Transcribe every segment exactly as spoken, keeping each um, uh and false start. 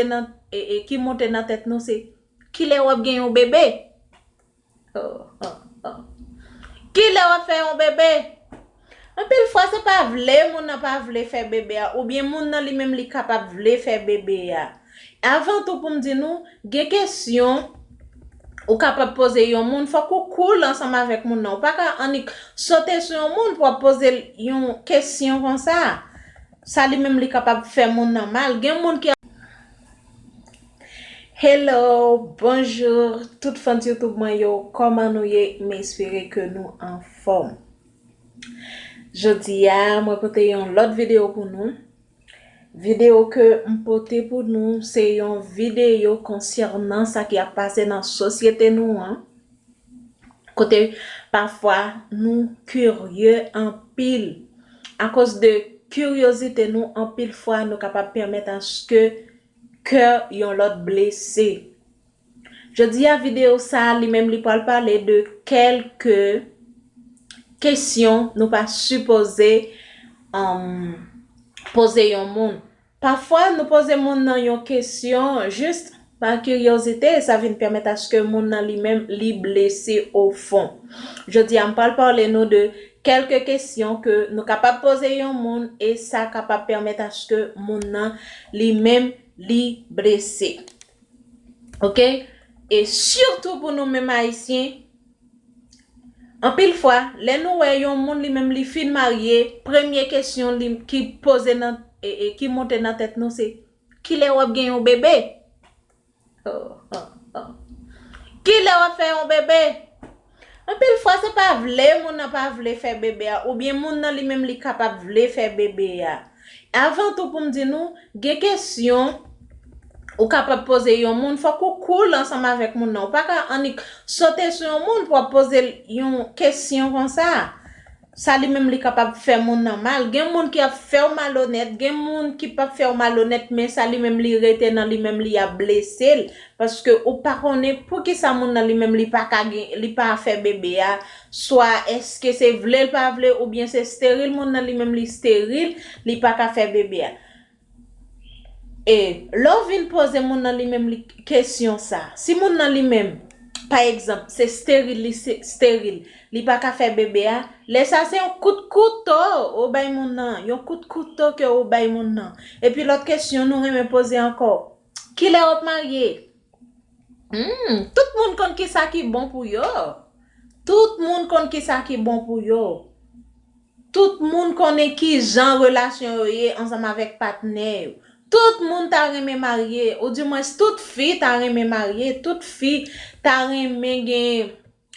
nan, e, e, ki monte nan tèt nou, se kilè w ap gen yon bebe? Oh, oh, oh. Kilè w ap fè yon bebe? Anpil fwa, se pa vle, moun nan pa vle fè bebe a, oubyen moun nan li menm li kapab vle fè bebe a. Avan tou, pou m di nou, gen kesyon ou kapab poze yon moun, fòk ou cool ansanm avèk moun nan. Ou pa ka annik sote sou yon moun pou w ap poze l yon kesyon konsa. Sa li menm li kapab fè moun nan mal. Gen moun ki Hello, bonjou, tout fan YouTube mwen yo, kòman nou ye? M espere ke nou anfòm. Jodi a, mwen pote yon lòt videyo pou nou. Videyo ke m pote pou nou, se yon videyo konsènan sa ki ap pase nan sosyete nou an. Kote pafwa nou kirye anpil. Akoz de kiryozite nou, anpil fwa nou kapab pèmèt aske kè yon lòt blese. Jodi a, videyo sa a, li menm, li pral pale de kèlke kesyon nou pa sipoze, um, poze yon moun. Pafwa, nou poze moun nan yon kesyon jis pa kiryozite, sa vin pèmèt aske moun nan li menm, li blese o fon. Jodi a, m pral pale nou de kèlke kesyon ke nou kapab poze yon moun e sa kapab pèmèt aske moun nan li menm, li blese. Oke? E sitou pou nou menm Ayisyen, anpil fwa, lè nou wè yon moun li menm li fin marye, premye kesyon li ki poze nan, e, e, ki monte nan tèt nou se, kilè w ap gen yon bebe? Oh, oh, oh. Kilè w ap fè yon bebe? Anpil fwa, se pa vle, moun nan pa vle fè bebe a, oubyen moun nan li menm li kapab vle fè bebe a. Avan tou, pou m di nou, gen kesyon ou kapab poze yon moun, fòk ou cool ansanm avèk moun nan. Ou pa ka annik sote sou yon moun pou w ap poze l yon kesyon konsa. Sa li menm li kapab fè moun nan mal. Gen moun ki ap fè w malonèt, gen moun ki p ap fè w malonèt, men sa li menm li rete nan li menm, li ap blese l. Paske ou pa konnen poukisa moun nan li menm li pa ka gen, li pa fè bebe a. Swa èske se vle l pa vle, oubyen se steril moun nan li menm li steril, li pa ka fè bebe a. E lè w vin poze moun nan li menm li kesyon sa, si moun nan li menm, pa egzanp, se steril, li se steril, li pa ka fè bebe a, lè sa se yon kout kouto ou bay moun nan, yon kout kouto ke ou bay moun nan. Epi lòt kesyon nou renmen poze ankò, kilè w ap marye? Hmm, tout moun konn kisa ki bon pou yo. Tout moun konn kisa ki bon pou yo. Tout moun konnen ki jan relasyon yo ye ansanm avèk patnè yo. Tout moun ta renmen marye, oudimwens tout fi ta renmen marye, tout fi ta renmen gen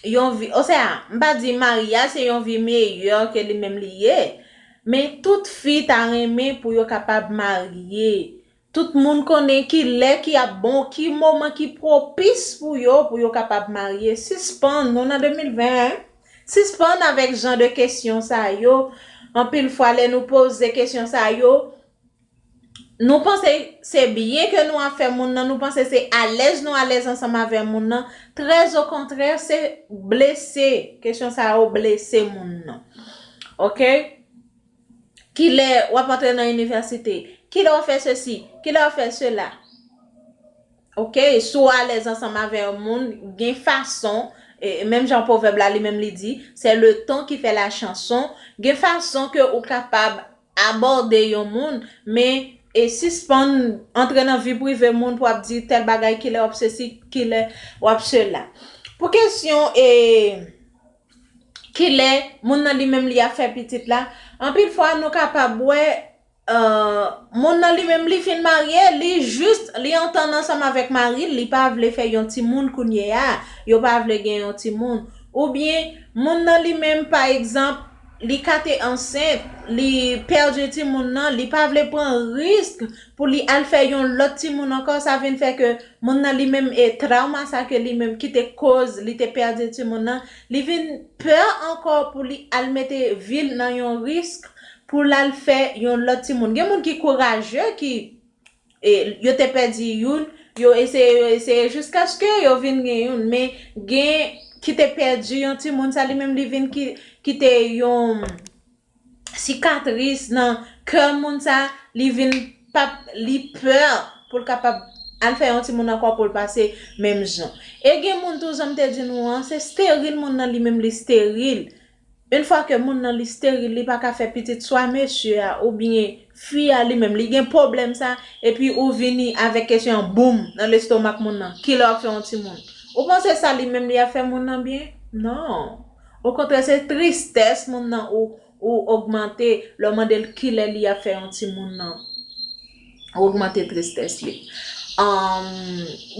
yon vi, osea, m pa di maryaj se yon vi meyè ke li menm li ye, men tout fi ta renmen pou yo kapab marye. Tout moun konnen ki lè ki ap bon, ki moman ki pwopis pou yo, pou yo kapab marye. Sispann, nou nan de mil ven, en. Sispann avèk jan de kesyon sa yo. Anpil fwa, lè nou poze kesyon sa yo, nou panse se byen ke nou ap fè moun nan, nou panse se alèz nou alèz ansanm avè moun nan. Trè okontrè, se blese. Kesyon sa yo blese moun nan. Oke? Kilè w ap antre nan inivèsite? Kilè w ap fè sesi? Kilè w ap fè sela? Oke, si w alèz ansanm avè yon moun, gen fason, e, menm jan pwovèb la li menm li di, c'est le ton qui fait la chanson, gen fason ke ou kapab abòde yon moun, men, e, sispann antre nan vi prive moun pou ap di tèl bagay, kilè w ap sesi, kilè w ap sela. Pou kesyon, e, kilè moun nan li menm li ap fè pitit la, anpil fwa nou kapab wè, euh, moun nan li menm li fin marye, li jis, li antann ansanm avèk mari l, li pa vle fè yon timoun kounye a, yo pa vle gen yon timoun. Oubyen, moun nan li menm, pa egzanp, li ka te ansent, li pèdi timoun nan, li pa vle pran risk pou li al fè yon lòt timoun ankò, sa vin fè ke moun nan li menm, e trawma sa ke li menm ki te koz li te pèdi timoun nan, li vin pè ankò pou li al mete vi l nan yon risk pou l al fè yon lòt timoun. Gen moun ki kouraje, ki, e, yo te pèdi youn, yo eseye, yo eseye jiskaske yo vin gen youn, men gen ki te pèdi yon timoun, sa li menm li vin ki, kite yon sikatris nan kè moun sa, li vin p ap, li pè pou l kapab al fè yon timoun ankò pou l pase menm jan. E gen moun tou, jan m te di nou an, se steril moun nan li menm li steril. Yon fwa ke moun nan li steril, li pa ka fè pitit, swa mesye a oubyen fi a li menm, li gen pwoblèm sa, epi ou vini avèk kesyon an, boum, nan lestomak moun nan. Kilè w ap fè yon timoun? Ou panse sa li menm li ap fè moun nan byen? Non. Okontrè, se tristès moun nan ou, ou ogmante lè w mande l kilè li ap fè yon timoun nan. Ou ogmante tristès li. Anm,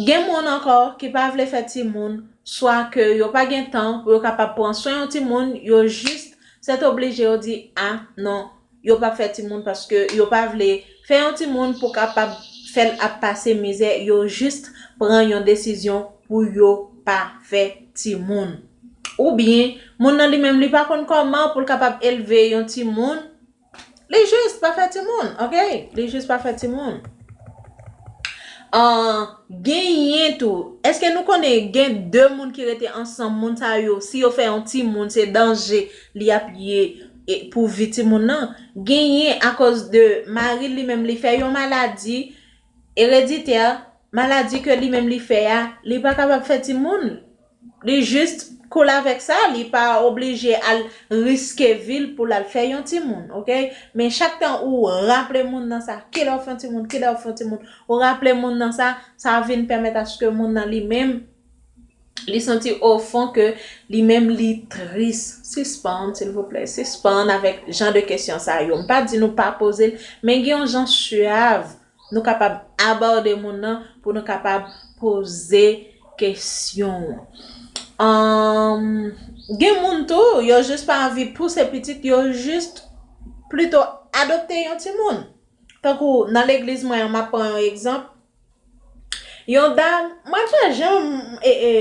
gen moun ankò ki pa vle fè timoun, swa ke yo pa gen tan pou yo kapab pran swen yon timoun, yo jis sètoblije yo di, a, non, yo p ap fè timoun paske yo pa vle fè yon timoun pou kapab fè l ap pase mizè, yo jis pran yon desizyon pou yo pa fè timoun. Oubyen, moun nan li menm li pa konn kòman pou l kapab elve yon timoun, li jis pa fè timoun, oke? Li jis pa fè timoun. An, genyen tou. Èske nou konnen gen de moun ki rete ansanm, moun sa yo, si yo fè yon timoun, se danje li ap ye e, pou vi timoun nan? Genyen akoz de mari li menm li fè yon maladi ereditè, maladi ke li menm li fè a, li pa kapab fè timoun. Li jis cool avèk sa, li pa oblije al riske vi l pou l al fè yon timoun, oke? Men chak tan ou raple moun nan sa, kilè w fè yon timoun, kilè w fè yon timoun, ou raple moun nan sa, sa vin pèmèt aske moun nan li menm, li santi ofon ke li menm li tris. Sispann, silvouplè, sispann avèk jan de kesyon sa yo. M pa di nou pa poze l, men gen yon jan syav nou kapab abòde moun nan pou nou kapab poze kesyon. Anm, gen moun tou, yo jis pa anvi pouse pitit, yo jis plito adopte yon timoun. Tankou nan legliz mwen an, m ap pran yon egzanp. Yon dam, mwen fè jan m, e, e,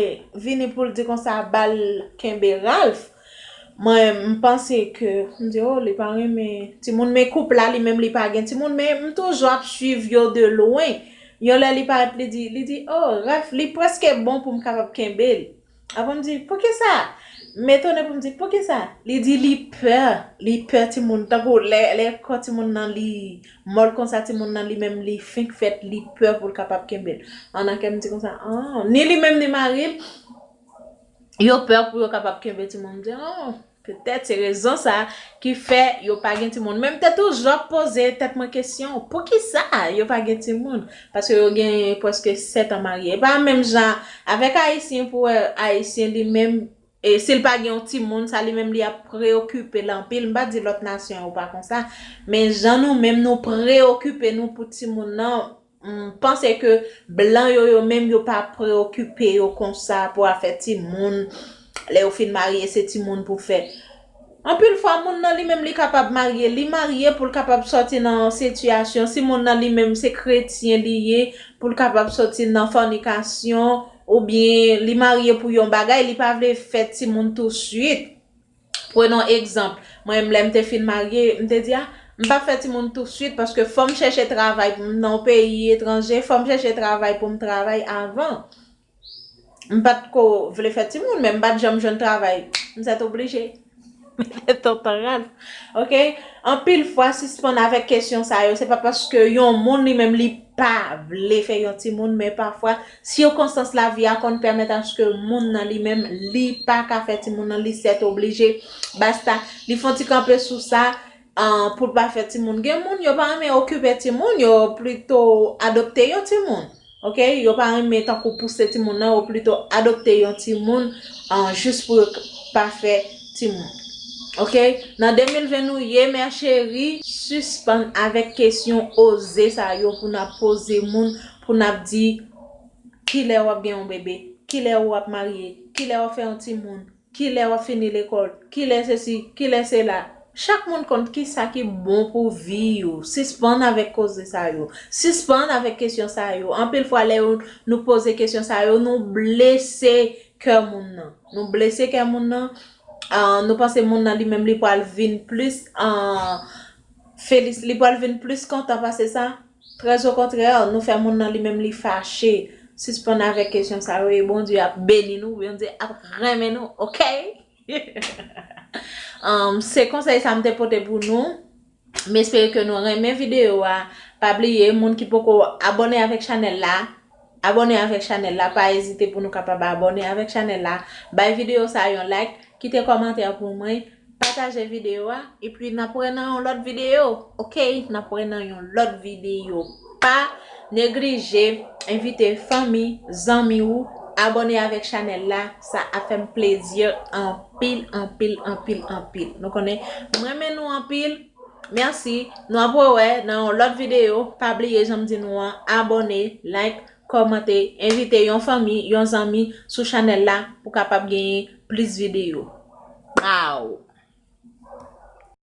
vini pou l di konsa, ba l kenbe Ralph. Mwen, m panse ke, m di, oh, li pa renmen timoun, men koup la, li menm, li pa gen timoun, men m toujou ap swiv yo de lwen. Yon lè, li parèt, li di, li di, oh, Ralph, li prèske bon pou m kapab kenbe l. Apre m di, poukisa? M etone pou m di, poukisa? Li di, li pè, li pè timoun. Tankou lè, lè kò timoun nan, li mòl konsa, timoun nan, li menm, li fenk fèt, li pè pou l kapab kenbe l. An nan kè m di konsa, ah, ni li menm, ni mari l, yo pè pou yo kapab kenbe timoun. M di, oh, petèt se rezon sa ki fè yo pa gen timoun. Men m te toujou ap poze tèt mwen kesyon, poukisa yo pa gen timoun? Paske yo gen prèske sèt an marye. E pa menm jan avèk Ayisyen, pou wè Ayisyen li menm, e si l pa gen yon timoun, sa li menm li ap preokipe l anpil. M pa di lòt nasyon yo pa konsa, men jan nou menm nou preokipe nou pou timoun nan, m panse ke blan yo, yo menm yo pa preokipe yo konsa pou afè timoun. Lè yo fin marye, se timoun pou fè. Anpil fwa, moun nan li menm li kapab marye. Li marye pou l kapab sòti nan yon sitiyasyon. Si moun nan li menm se kretyen li ye, pou l kapab sòti nan fònikasyon, oubyen li marye pou yon bagay, li pa vle fè timoun touswit. Prenons egzanp, mwen menm lè m te fin marye, m te di, a, m p ap fè timoun touswit paske fò m chèche travay pou m nan yon peyi etranje, fò m chèche travay pou m travay avan. M pa t ko vle fè timoun, men m pa t janm jwenn travay. M sètoblije mete tonton Ralph. Oke? Anpil fwa, sispann avèk kesyon sa yo. Se pa paske yon moun li menm li pa vle fè yon timoun, men pafwa, sikonstans lavi a konn pèmèt aske moun nan li menm, li pa ka fè timoun nan, li sètoblije. Basta, li fè yon ti kanpe sou sa, an, pou l pa fè timoun. Gen moun, yo pa renmen okipe timoun, yo plito adopte yon timoun. Oke? Yo pa renmen tankou pouse timoun nan, yo plito adopte yon timoun, an, jis pou yo k-, pa fè timoun. Oke? Nan de mil ven nou ye, mè cheri, sispann avèk kesyon oze sa yo pou n ap poze moun, pou n ap di, kilè w ap gen yon bebe? Kilè w ap marye? Kilè w ap fè yon timoun? Kilè w ap fini lekòl? Kilè sesi? Kilè sela? Chak moun konn kisa ki bon pou vi yo. Sispann avèk koze sa yo. Sispann avèk kesyon sa yo. Anpil fwa, lè yo, nou poze kesyon sa yo, nou blese kè moun nan. Nou blese kè moun nan. Ah, nou panse moun nan li menm li pral vin plis, ah, felis-, li pral vin plis kontan pase sa. Trè okontrè, nou fè moun nan li menm li fache. Sispann avèk kesyon sa yo e Bondye ap beni nou, Bondye ap renmen nou, oke? Um, se konsèy sa m te pote pou nou. M espere ke nou renmen videyo a. Pa bliye, moun ki poko abòne avèk chanèl la, Abòne avèk chanèl la, pa ezite pou nou kapab abòne avèk chanèl la. Bay videyo sa a yon like, kite kòmantè pou mwen, pataje videyo a, epi n ap wè nan yon lòt videyo. Oke, n ap wè nan yon lòt videyo. Pa neglije envite fanmi, zanmi ou, abòne avèk chanèl la, sa ap fè m plezi anpil, anpil, anpil, anpil. Nou konnen, m renmen nou anpil. Mèsi. Nou ap wè nan yon lòt videyo. Pa bliye jan m di nou an, abòne, like, kòmante, envite yon fanmi, yon zanmi sou chanèl la pou kapab genyen plis videyo. Wow!